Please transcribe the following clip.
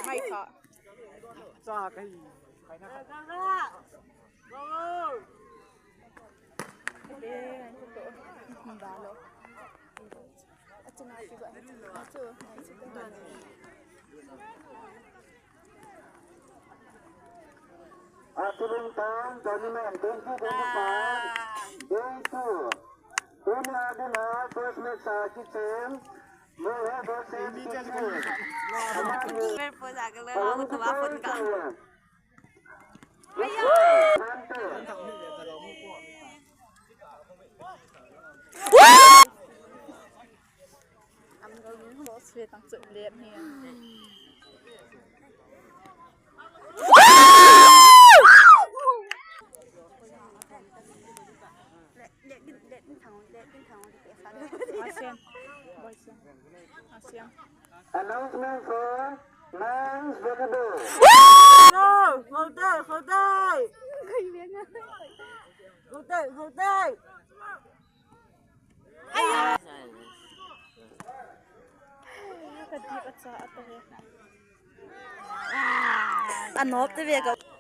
ໄມ້ເຄາະ Announcement for Nines Volleyball. ເຂົ້າໄດ້ ເຂົ້າໄດ້ ເຂົ້າໄດ້ ເຂົ້າໄດ້. ອາ ກະດິບອາຈາ ອັດຕະເວກ ອາ ນອບຕະເວກ.